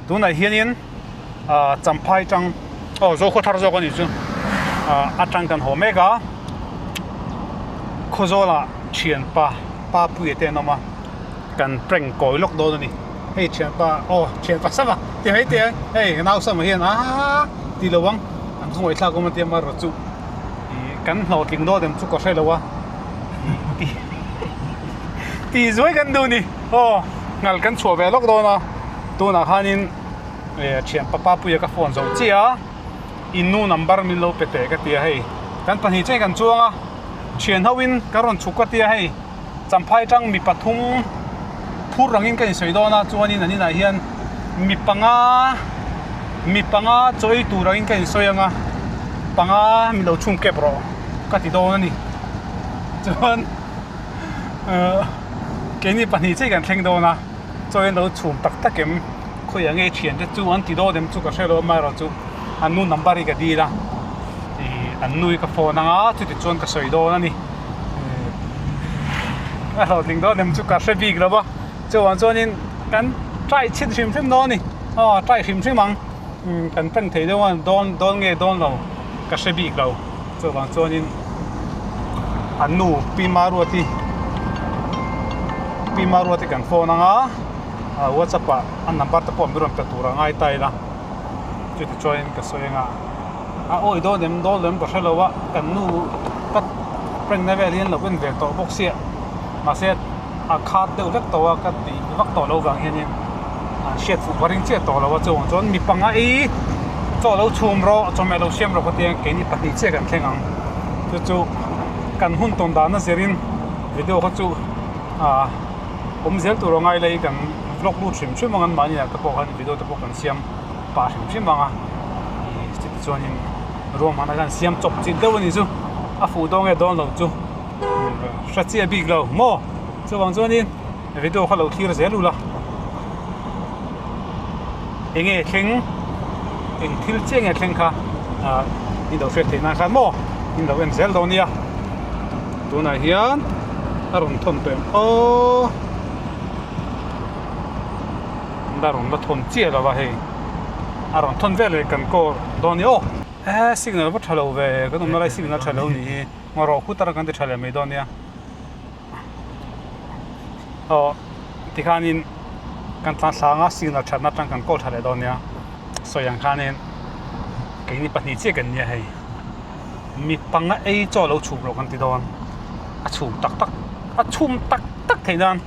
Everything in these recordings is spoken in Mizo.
Tunah hianin ah Champhai tang aw Zokhua thar zawk a nih chu ah atang kan haw mek a Khawzawlah thianpa Papuia te an awm a kan prank kawi lawk dawn a ni hei thianpa aw thianpa sama ti mai teh ang hei nau sama hian aaa ti lo ang an khawngaihthlak awm a tia marawh chu ih kan hlawhtling dawn em chu ka hre lo a tih zuai kan duh a ni aw nghal kan chhuah ve lawk dawn a tunah khanin eh thianpa Papuia ka phone zo chiah a in nu number min lo pe teh ka ti a hei kan pahnih chiah kan chuang a thian ho in ka rawn chhuk ka ti a hei Champhai tang mi pathum phur rangin ka insawi dawn a chuanin an inah hian mi panga mi panga chaw ei tur angin ka insawi ang a panga mi lo chhung kep rawh ka ti dawn a ni chuan ahh keini pahnih chiah kan thleng dawn a chaw hi an lo chhum tak tak em khawiah nge thian te chu an ti dawn em chu ka hre lo amaherawh chu an nu number hi ka dil a ih an nu hi ka phone ang a chuti chuan ka sawi dawn a ni a hlawhtling dawn em chu ka hre bik lo va chuvang chuanin kan try chhin hrim hrim dawn a ni aw try hrim hrim ang kan prank thei deuh a dawn dawn nge dawn lo ka hre bik lo chuvang chuanin an nu Pi Maruati Pi Maruati kan phone ang a ah whatsapp ah a number te pawh min rawn pe tur a ngai ta ila chuti chuanin ka sawi ang a a awi dawn em dawn lo em ka hre lo a kan nu ka prank na vel hian lo en ve tawh bawk sia mahse a khat deuh vek tawh a ka tih vak tawh loh vang hianin an hriat fuh ka ring chiah tawh lo a chuvang chuan mi panga ei chaw lo chhum rawh chawhmeh lo siam rawh ka tia keini pahnih chiah kan thleng ang chu chu kan hun tawn dan a zirin video kha chu ah awm zel tur a ngai lai kan vlog lut hrim hrim ang an mahni ah te pawh khan video te pawh kan siam pah hrim hrim ang a ih chutih chuanin ruahmanna khan siam chawp chilh deuh a ni chu a fuh dawn nge dawn lo chu hre chiah bik lo maw chuvang chuanin video kha lo thlir zel ula eng nge thleng eng thil chiah nge thleng kha ah in lo hriat theih nan khan maw in lo en zel dawn nia tunah hian a rawn thawn tawh em aw. A rawn la thawn chiah lo a hei a rawn thawn vel leh kan call dawn a ni aw eh signal va tha lo ve kan awmna lai signal tha lo ni hi ngarawh khut atang kan ti tha leh mai dawn nia aw tikhanin kan tlan thlang a signal thatna atang kan call tha leh dawn nia sawi ang khanin keini pahnih chiah kan nia hei mi panga ei chaw lo chhum rawh kan ti dawn a chhum tak tak a chhum tak tak theih nan.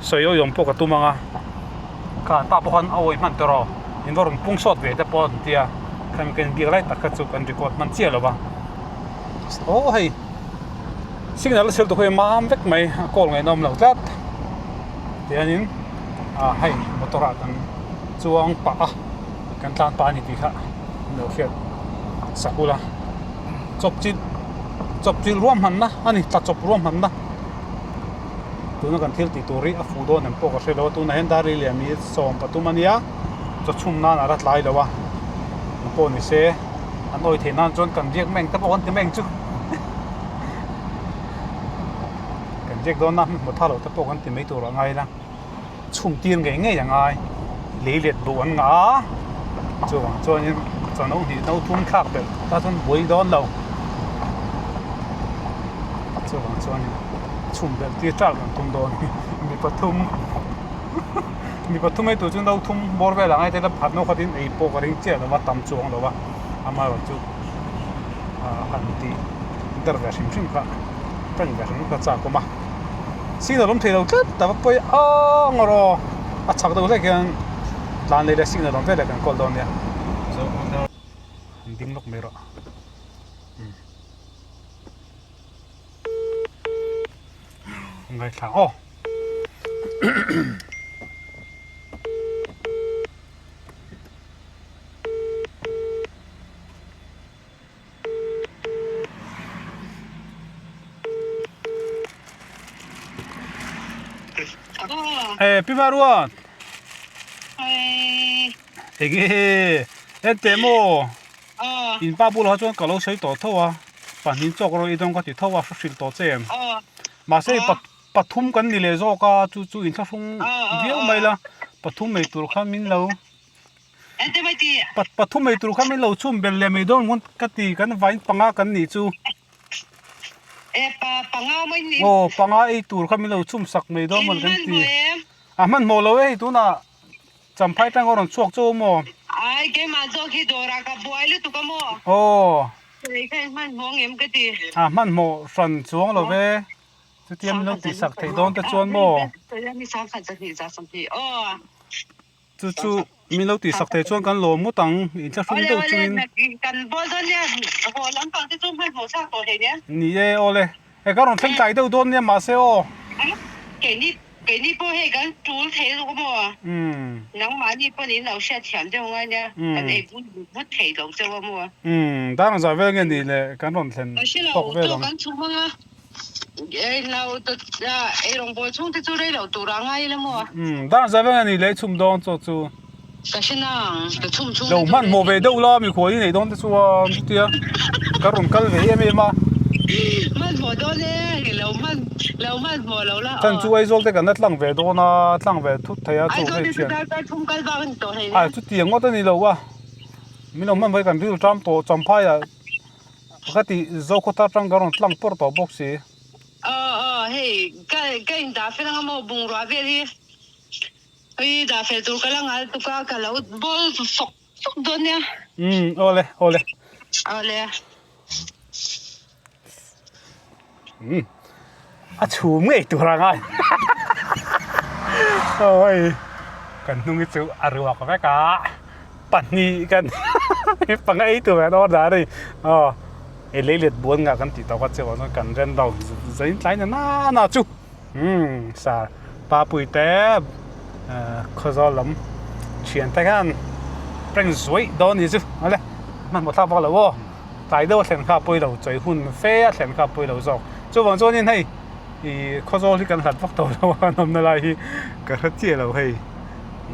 Sawi awiawm pawh ka tum ang a, kha an pa pawh khan a awi hman tawh rawh, in va rawn pung sawt ve te pawh an ti a, khami kan inbiak lai tak kha chu kan record hman chiah lo va, aw hei signal a chhel tur hi a mam vek mai a call ngaih nawm lo tlat tihianin ah hei motor ah kan chuang pah a kan tlan pah a ni tih kha an lo hriat sak ula chawp chilh chawp chilh ruahmanna a ni tla chawp ruahmanna. Tuna kan thil tih tur hi a fuh dawn em pawh ka hre lo a, tunah hian dar lian hi 13 a nia, chaw chhum nan a la tlai lo a, eng pawh ni se an awi theih nan chuan kan riak meng te pawh kan ti meng chu kan riak dawn a hmu tha lo te pawh kan ti mai tur a ngai la, chhum tir ngei ngei a ngai, lei let buh an ngah a, chuvang chuanin chaw no hnih no thum thlak belh ta chuan buai dawn lo. Chuvang chuanin chhum belh tir ṭalh kan tum dawn mi pathum mi pathum hei tur chu no thum bawr vel ang a heti phat no khatin ei pawh ka ring chiah lo va tam chuang lo va amaherawhchu ah han tih der ve hrim hrim kha prank ve hrim hrim kha chak awm a signal awm thei lo tlat ta va pawi ang erawh a chhak deuh hlek hian tlan leh leh signal awm veleh kan kawl dawn nia an ding lawk mai rawh. Ngaithla aw. Eh, Pi Maruat. Enge ente maw? In pa bulah chuan ka lo sawi tawh tho a, pahnih chawk rawh i dawn ka ti tho a, hre hrilh tawh che em? Mahse pathum kan ni leh zawk a, chu chu inthlahrung viau mai la, pathum ei tur kha min lo. Pathum ei tur kha min lo chhum belh leh mai dawn maw ka ti kan vain panga kan nih chu. Aw panga ei tur kha min lo chhum sak mai dawn maw kan ti. A hmanhmawh lo e hei tunah Champhai tang a rawn chhuak chauh maw? Ai keimah zawk hi dawrah ka buai lutuk a maw? Aw. Kei kha hmanhmawh ngem ka ti. A hmanhmawh hran chuang lo ve. Chutia min lo tihsak theih dawn te chuan maw? Chu chu min lo tihsak theih chuan kan lawm ngawt ang, inthlahrung deuh chungin. Ni e, awle. Hei ka rawn thleng tlai deuh dawn nia mahse aw. Keini keini pawh hei kan tul thei lutuk maw? Nangmahni pawn in lo hriatthiam deuh ngai nia, kan ei vut vut thei lo chauh a maw? Dar ang zah vel nge nih le kan rawn thlen tawk vel ang. Ka hre lo, chaw kan chhum ang a. Eirawngbawl chhung te chu rei lo tur a ngai ila maw? Umm, dar zai veng a ni leh chhum dawn chaw chu. Ka hre nang, ka chhum chhung te chu. Lo hmanhmawh ve deuh la, mikhual i neih dawn te chuan chutia ka rawn kal ve em em a. Hmanhmawh dawn e, lo hman lo hmanhmawh lo la aw. Chan chu Aizawl te kan la tlang ve dawn a, tlang ve thut thei a chaw hei thian. Aizawl te chu darkar thum kal vak a ni tawh hei nia. Ai chutiang ngawt a ni lo a, min lo hmanhmawh hi kan ril ṭam tawh Champhai ah. Ka ti Zokhawta atang ka rawn tlang pawr tawh bawk si. Aw aw hei ka ka in dah fel anga maw bungrua vel hi hei dah fel tur ka la ngal tuk a ka lo bawl fawk fawk dawn nia. Umm awle awle. Awle. Umm a chhum ngei tur a ngai awi kan hnung hi chu a ruak vek a pahnih kan panga ei tur an order a ni aw hei lei let buan ngah kan tih tawh kha chuan kan rem lo zain tlai na na chu umm sar papui te khawzawl lam thian te khan prank zuaih dawn a nih chu awle hmanhmawh thlak vak lo aw. Tlai deuh a thlen kha a pawi lo, chawi hun fe a thlen kha a pawi lo zawk. Chuvang chuanin hei ih khawzawl hi kan hlat vak tawh lo a, an awmna lai hi ka hre chiah lo hei.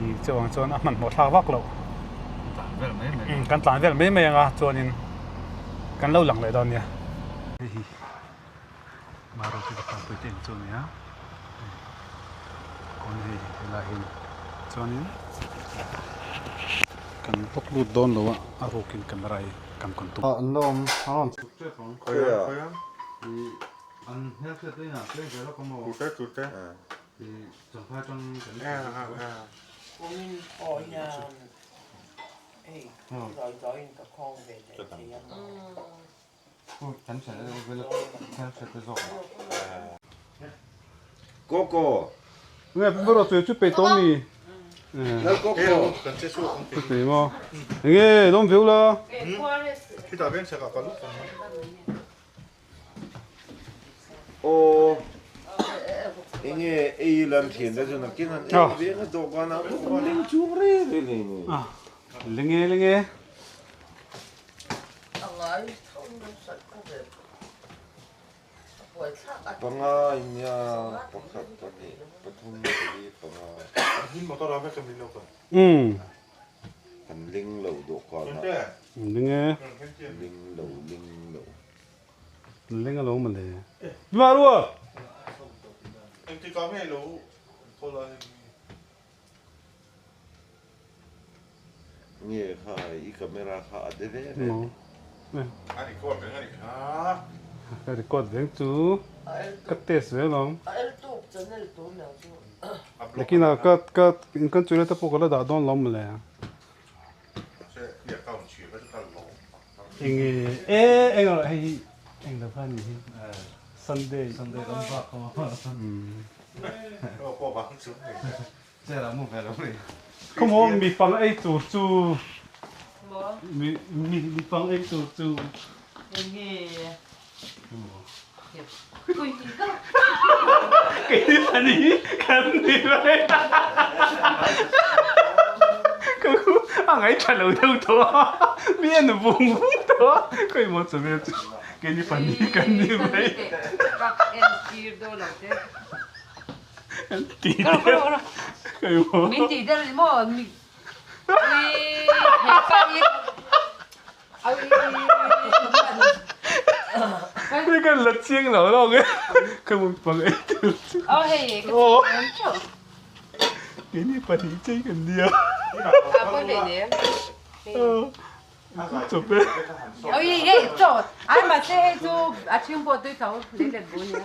Ih chuvang chuan a hmanhmawh thlak vak loh. Kan tlan vel mai mai anga chuanin kan lo lang leh dawn nia. Hei hi Maruti ka pawi te ang chu a ni a, kawn hei helai hi chuanin kan bawk lut dawn lo a, a rukin camera hi kan kawn tum. An la awm a rawn chhuk tep ang. Ih an hmelhriat te inah tlem ve lawk a maw? Ih champhai atang kan Nge bawrh chu chu pe tawh mi chu maw nge lawm viau la lenge lenge. Panga inia pakhat pahnih pathum pali panga an ling lo dawhkan ah ling e ling lo ling lo ling alo mawle Marua Nge kha i camera kha a de ve ve ni. A record reng a ni kha. Ka record reng chu ka test ve alawm. Nakin ah ka ka kan chu te pawh ka la dah dawn lawm mawle. Enge e eng hei hi eng lo kha ni hi Sunday. Sunday lam bak kha. Khawmaw mi pang ei tur chu mi mi mi pang ei tur chu Keini pahnih kan ni mai ka khu a ngaithla lo deuh tawh a mi en vung vung tawh a khawimaw chawhmeh chu keini pahnih kan ni mai. Min tih der ni maw mi he pa hi Hei kan la chiang lo lawk e ka mun pang ei tur chu Aw hei ka Keini pahnih chei kan nia. hleinem. Chawhmeh. Oi hei chaw ai mahse hei chu a ṭhing pawh tui tho leilet bu ania.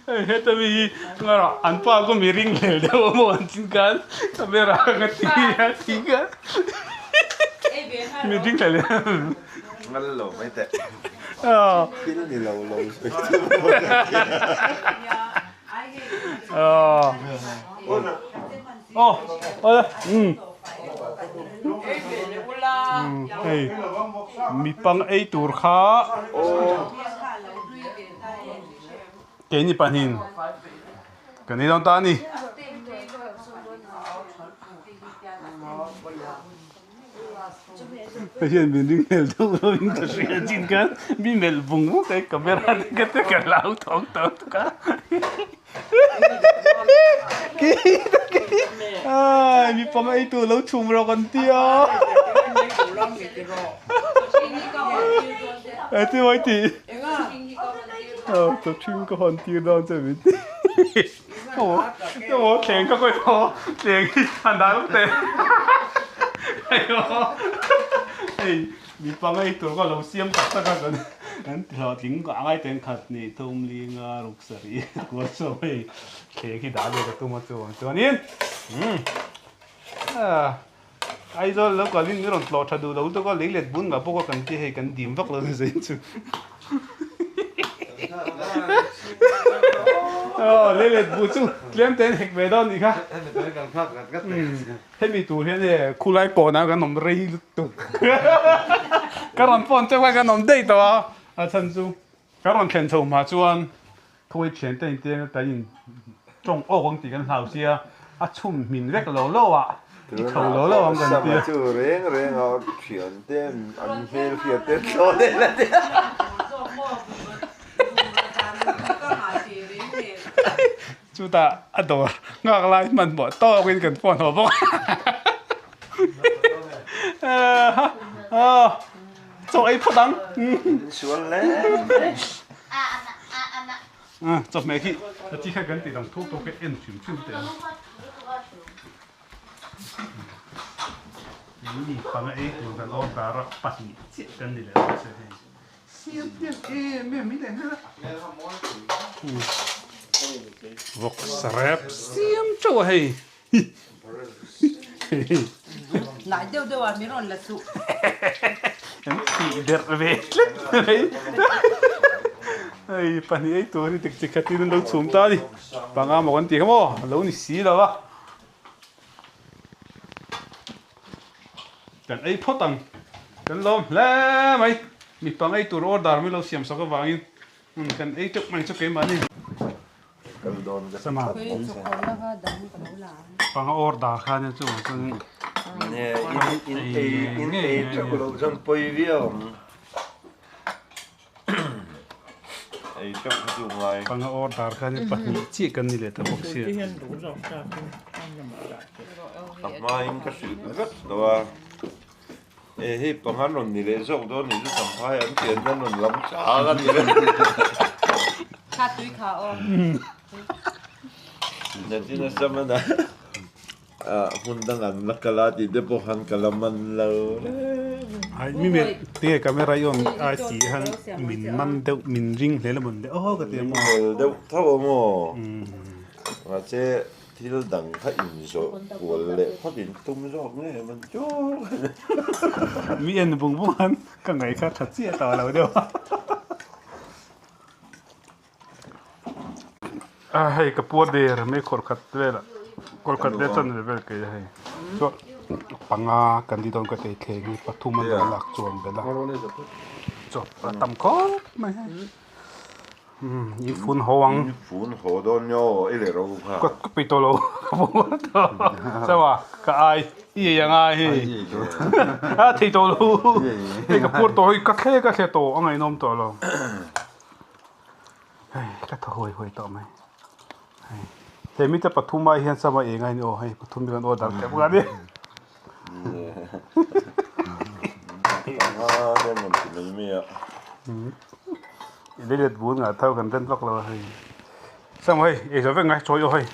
Hei heta mi hi ngarawh an pa ku mi ring hlel deuh a maw an chin khan camera ka ti a ti kha mi ring hlel Ngal lo mai teh. Thil ni lo lo sawi chu. Aw aw umm hei mipang ei tur kha keini pahnihin kan ei dawn ta a ni. Hei hian min ring hmel deuh deuhin ka hria chin khan mi melh vung vung a camera te ka te ka hlau thawk tawh tuk a ai mi pang ei tur lo chhum rawh kan tia e ti mawi ti aw chawhthing ka hawn tir dawn che min ti. Aw thleng ka kawi aw thleng hi han dah rawk teh hei mi pangai tur ka lo siam tak tak a kan kan ti hlawhtling a ngai teng khat ni thum linga ruk sarih kual sawm hei thleng hi dah leh ka tum a chuang chuanin umm Aizawl lo kalin min rawn tlawh tha duh lo lutuk a, leilet bun ngah bawk a kan ti hei kan dim vak lo ni zain chu. Aw leilet bu chu tlem te an hek ve dawn nih kha. Hemi tur hian e khulai kawnah kan awm rei lutuk. Ka rawn phone chauh kha kan awm daih tawh a, a chhan chu ka rawn thlen chho hma chuan Khawi thian te intiang kan in tawng awk ang tih kan hlau sia, a chhum hmin vek lo lo a, i tho lo lo ang kan tia. Chu reng reng a thian te an hmel hriat te thlawh leh la tia. Chutah a dawr nghak lai hmanhmawh tawkin kan phone haw bawk a. Chaw ei phawt ang. Sual hle. Chawhmeh khi a chi kha kan tih dang thuk tawk hi en hrim hrim teh ang. Mi panga ei tur kan order a pahnih chiah kan ni leh dawn che hei. Siam hnem em em mai leh nghal a. Vawk sarep siam teuh a hei. Nai deuh deuh ah mi rawn la suh. An tih derh ve tlat mai. Hei pahnih ei tur hi dik chi khatin an lo chhum ta a ni. Panga maw kan tih kha maw a lo ni si lo a. Kan ei phawt ang. Kan lawm hle mai. Mi panga ei tur order mi lo siam sak avangin kan ei teuh mai chu keimahni. Sama panga order kha nia chu chuan in ei in ei teuh lo chuan pawi viau ang ei teuh kha chu ngai panga order kha nia pahnih chiah kan ni leh ta bawk sia a hmain ka hrilh vek lo a E hei panga rawn ni leh zawk dawn nih chu Champhai an pian hian rawn lam chang a ni reng. Kha tui kha aw. Natin a sam ana hmun dang an la kal a tih te pawh khan ka la man lo reng. Ai mi me tinge camera i on a tih hian min man deuh min ring hle la mawn le aw ka ti a maw. Min hel deuh tho a maw. Mahse Thil dang kha inzawh kual leh phawt in tum zawk nge man chu. Mi en vung vung an ka ngaih kha tha chiah tawh lo deuh a. A hei ka puar der mai khawrh khat vel ah kawr khat vel chan vel kei a hei chuan panga kan ti dawn ka tei thleng hi pathum a lo lak chuan belh a chawp a tam khawp mai hei. In fun haw ang. In fun haw dawn nyo i le ro kha. Ka ka pei tawh lo. Chau a ka ai i ei anga hei. A thei tawh lo. Hei ka puar tawh hei ka thle ka thle tawh a ngaihnawm tawh lo. Hei ka thaw huai huai tawh mai. Hei he mite pathum ai hian sama eng a ni aw hei pathum hi kan order teuh bawk a ni. Panga te an rawn ti mai mai a. I leilet bul ngah tho kan ren vak lo a hei. Sam hei ei zo vek ngai chawi aw hei.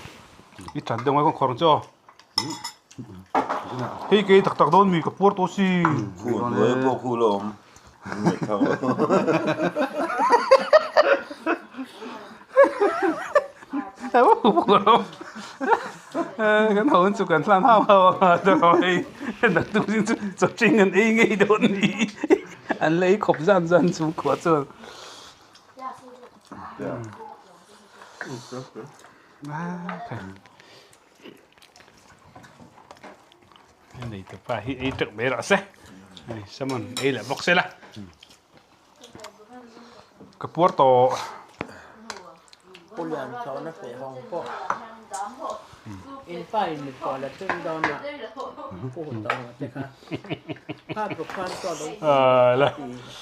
I that deuh ngai kawng khawr ang chu aw. Hei kei tak tak dawn mi ka puar tawh si. Khu hnuai pawh khu la awm. Kan ho chu kan hlan hau hau a hei naktuk zing chu chaw ṭing an ei ngei dawn ni an la ei khawp zan zan chhungkua chuan. Nei te pa hi ei teuh mai rawh se hei salmon ei leh bawk se la ka puar tawh. Pu Lian chhawna feh hawng pawh in pa in mikhual a tum dawn a pu Hutawng te kha kha ruk khan chaw lo ti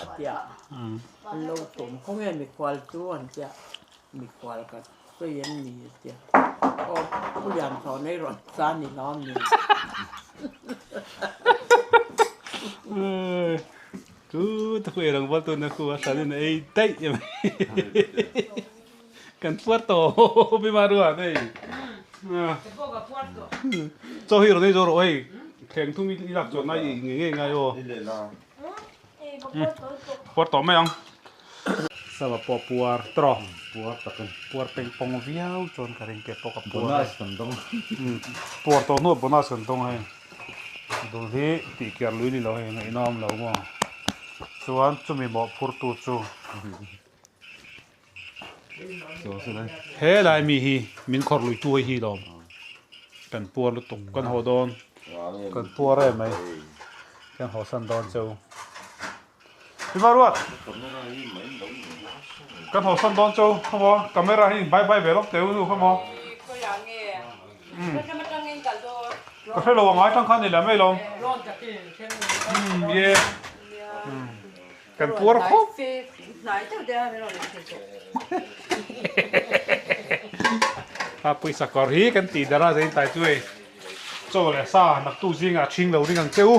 a tia an lo tum khawnge mikhual chu an tia mikhual ka Sawi an ni a tia. Aw Pu Lianthawh nei rawn sa ni lo mi. Chu ta hu erang bal tuna khu a hran in ei daih em. Kan puar tawh pi ma ruan hei. Chaw hi rawn ei zo rawh hei. Thleng thum i lak chuan ngai i ngei ngei ngai aw. Puar tawh mai ang. Sava pawh puar tawh. Puar tak a ni. Puar peng pawng viau chuan ka ring te pawh ka puar. Bonus kan dawng. Puar tawh hnuah bonus kan dawng hei. Dul hi tih kiar lui ni lo hei ngaihna awm lo maw. Chuan chumi mawhphurtu chu. He lai mi hi min khawrh lui tu hi lawm. Kan puar lutuk kan haw dawn. Kan puar em mai. Kan haw san dawn cheu. Tiva ruat. Kan haw san dawn cheu khawmaw camera hi bye bye ve lawk teu nu khawmaw. Ka hre lo a ngai tang khan ni leh mai lawm. Umm ye. Kan puar khawp. A pawisa kawr hi kan tih darh a zain tai chu hei chaw leh sa naktu zingah a chhing lo ring ang che u.